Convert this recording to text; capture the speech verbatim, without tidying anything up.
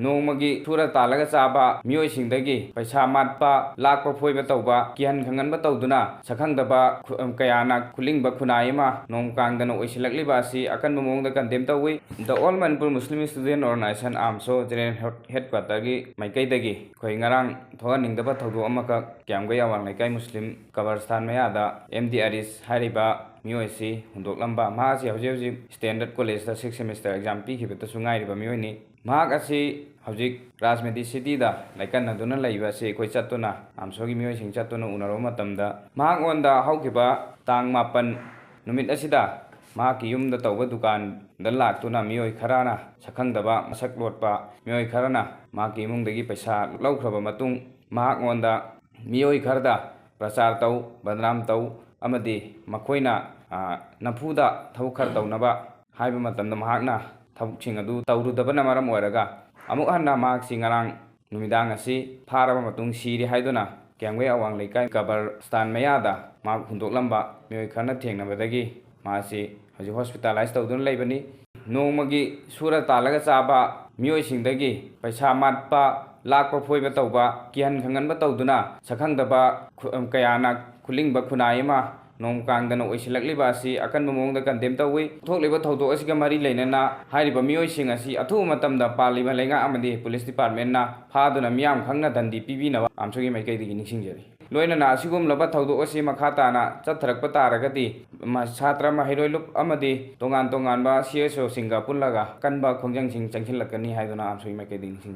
ꯅꯣꯡꯃꯒꯤ ꯁꯨꯔ ꯇꯥꯜꯂꯒ ꯆꯥꯕ ꯃꯤꯑꯣꯏꯁꯤꯡꯗꯒꯤ ꯄꯩꯁꯥ ꯃꯥꯠꯄ, ꯂꯥꯛꯄ ꯐꯣꯏꯕ ꯇꯧꯕ, ꯀꯤꯍꯟ ꯈꯪꯍꯟꯕ ꯇꯧꯗꯨꯅ ꯁꯛꯈꯪꯗꯕ ꯈꯨ-, ꯀꯌꯥꯅ ꯈꯨꯂꯤꯡꯕ ꯈꯨꯟꯅꯥꯏ ꯑꯃ ꯅꯣꯡ ꯀꯥꯡꯗꯅ ꯑꯣꯏꯁꯤꯜꯂꯛꯂꯤꯕ ꯑꯁꯤ ꯑꯀꯟꯕ ꯃꯑꯣꯡꯗ condemn ꯇꯧꯏ꯫ The All Manipur Muslim Student Organization, ꯑꯥꯝꯁꯣ, General Headquarterꯒꯤ ꯃꯥꯏꯀꯩꯗꯒꯤ ꯑꯩꯈꯣꯏ ꯉꯔꯥꯡ ꯊꯣꯛꯍꯟꯅꯤꯡꯗꯕ ꯊꯧꯗꯣꯛ ꯑꯃꯈꯛ ꯀ꯭ꯌꯥꯝꯒꯩ ꯑꯋꯥꯡ ꯂꯩꯀꯥꯏ ꯃꯨꯁꯂꯤꯝ ꯀꯕꯔꯁꯇꯥꯟ ꯃꯌꯥꯗ ꯑꯦꯝ ꯗꯤ ꯑꯔꯤꯁ ꯍꯥꯏꯔꯤꯕ ꯃꯤꯑꯣꯏ ꯑꯁꯤ ꯍꯨꯟꯗꯣꯛꯂꯝꯕ꯫ ꯃꯍꯥꯛ ꯑꯁꯤ ꯍꯧꯖꯤꯛ ꯍꯧꯖꯤꯛ Standard Collegeꯇ sixth semester exam ꯄꯤꯈꯤꯕꯇꯁꯨ ꯉꯥꯏꯔꯤꯕ ꯃꯤꯑꯣꯏꯅꯤ꯫ ꯃꯍꯥꯛ ꯑꯁꯤ ꯍꯧꯖꯤꯛ ꯔꯥꯖꯃꯦꯗꯤ ꯁꯤꯇꯤꯗ ꯂꯥꯏꯀꯠꯅꯗꯨꯅ ꯂꯩꯕ ꯑꯁꯤ ꯑꯩꯈꯣꯏ ꯆꯠꯇꯨꯅ, ꯑꯥꯝꯁꯣꯒꯤ ꯃꯤꯑꯣꯏꯁꯤꯡ ꯆꯠꯇꯨꯅ ꯎꯅꯔꯨꯕ ꯃꯇꯝꯗ, ꯃꯍꯥꯛꯉꯣꯟꯗ ꯍꯧꯈꯤꯕ ꯇꯥꯡ ꯃꯥꯄꯟ ꯅꯨꯃꯤꯠ ꯑꯁꯤꯗ ꯃꯍꯥꯛꯀꯤ ꯌꯨꯝꯗ ꯇꯧꯕ ꯗꯨꯀꯥꯟꯗ ꯂꯥꯛꯇꯨꯅ ꯃꯤꯑꯣꯏ ꯈꯔꯅ, ꯁꯛꯈꯪꯗꯕ ꯃꯁꯛ ꯂꯣꯠꯄ ꯃꯤꯑꯣꯏ ꯈꯔꯅ ꯃꯍꯥꯛꯀꯤ ꯏꯃꯨꯡꯗꯒꯤ ꯄꯩꯁꯥ ꯂꯧꯈ꯭ꯔꯕ ꯃꯇꯨꯡ, ꯃꯍꯥꯛꯉꯣꯟꯗ ꯃꯤꯑꯣꯏ ꯈꯔꯗ ꯄ꯭ꯔꯆꯥꯔ ꯇꯧ, ꯕꯗꯅꯥꯝ ꯇꯧ ꯑꯃꯗꯤ ꯃꯈꯣꯏꯅ, ꯑ, ꯅꯝꯐꯨꯗ ꯊꯕꯛ ꯈꯔ ꯇꯧꯅꯕ ꯍꯥꯏꯕ ꯃꯇꯝꯗ ꯃꯍꯥꯛꯅ ꯊꯕꯛꯁꯤꯡ ꯑꯗꯨ ꯇꯧꯔꯨꯗꯕꯅ ꯃꯔꯝ ꯑꯣꯏꯔꯒ ꯑꯃꯨꯛ ꯍꯟꯅ ꯃꯍꯥꯛꯁꯤ ꯉꯔꯥꯡ ꯅꯨꯃꯤꯗꯥꯡ ꯑꯁꯤ ꯐꯥꯔꯕ ꯃꯇꯨꯡ ꯁꯤꯔꯦ ꯍꯥꯏꯗꯨꯅ ꯀ꯭ꯌꯥꯝꯒꯩ ꯑꯋꯥꯡ ꯂꯩꯀꯥꯏ ꯀꯕꯔꯁꯇꯥꯟ ꯃꯌꯥꯗ ꯃꯍꯥꯛ ꯍꯨꯟꯗꯣꯛꯂꯝꯕ ꯃꯤꯑꯣꯏ ꯈꯔꯅ ꯊꯦꯡꯅꯕꯗꯒꯤ ꯃꯍꯥꯛꯁꯤ ꯍꯧꯖꯤꯛ hospitalize ꯇꯧꯗꯨꯅ ꯂꯩꯕꯅꯤ꯫ ꯅꯣꯡꯃꯒꯤ ꯁꯨꯔ ꯇꯥꯜꯂꯒ ꯆꯥꯕ ꯃꯤꯑꯣꯏꯁꯤꯡꯗꯒꯤ ꯄꯩꯁꯥ ꯃꯥꯠꯄ, ꯂꯥꯛꯄ ꯐꯣꯏꯕ ꯇꯧꯕ, ꯀꯤꯍꯟ ꯈꯪꯍꯟꯕ ꯇꯧꯗꯨꯅ ꯁꯛꯈꯪꯗꯕ ꯈꯨ-, ꯀꯌꯥꯅ ꯈꯨꯂꯤꯡꯕ ꯈꯨꯟꯅꯥꯏ ꯑꯃ ꯅꯣꯡ ꯀꯥꯡꯗꯅ ꯑꯣꯏꯁꯤꯜꯂꯛꯂꯤꯕ ꯑꯁꯤ ꯑꯀꯟꯕ ꯃꯑꯣꯡꯗ condemn ꯇꯧꯏ꯫ ꯊꯣꯛꯂꯤꯕ ꯊꯧꯗꯣꯛ ꯑꯁꯤꯒ ꯃꯔꯤ ꯂꯩꯅꯅ ꯍꯥꯏꯔꯤꯕ ꯃꯤꯑꯣꯏꯁꯤꯡ ꯑꯁꯤ ꯑꯊꯨꯕ ꯃꯇꯝꯗ ꯄꯥꯜꯂꯤꯕ ꯂꯩꯉꯥꯛ ꯑꯃꯗꯤ police departmentꯅ ꯐꯥꯗꯨꯅ ꯃꯤꯌꯥꯝ ꯈꯪꯅ ꯗꯟꯗꯤ ꯄꯤꯕꯤꯅꯕ ꯑꯥꯝꯁꯣꯒꯤ ꯃꯥꯏꯀꯩꯗꯒꯤ ꯅꯤꯡꯁꯤꯡꯖꯔꯤ꯫ ꯂꯣꯏꯅꯅ ꯑꯁꯤꯒꯨꯝꯂꯕ ꯊꯧꯗꯣꯛ ꯑꯁꯤ ꯃꯈꯥ ꯇꯥꯅ ꯆꯠꯊꯔꯛꯄ ꯇꯥꯔꯒꯗꯤ, ꯃ-, ꯁꯥꯇ꯭ꯔ ꯃꯍꯩꯔꯣꯏ ꯂꯨꯞ ꯑꯃꯗꯤ ꯇꯣꯉꯥꯟ ꯇꯣꯉꯥꯟꯕ C S Oꯁꯤꯡꯒ ꯄꯨꯜꯂꯒ ꯀꯟꯕ ꯈꯣꯡꯖꯪꯁꯤꯡ ꯆꯪꯁꯤꯜꯂꯛꯀꯅꯤ ꯍꯥꯏꯗꯨꯅ ꯑꯥꯝꯁꯣꯒꯤ ꯃꯥꯏꯀꯩꯗꯒꯤ ꯅꯤꯡꯁꯤꯡꯖꯔꯤ꯫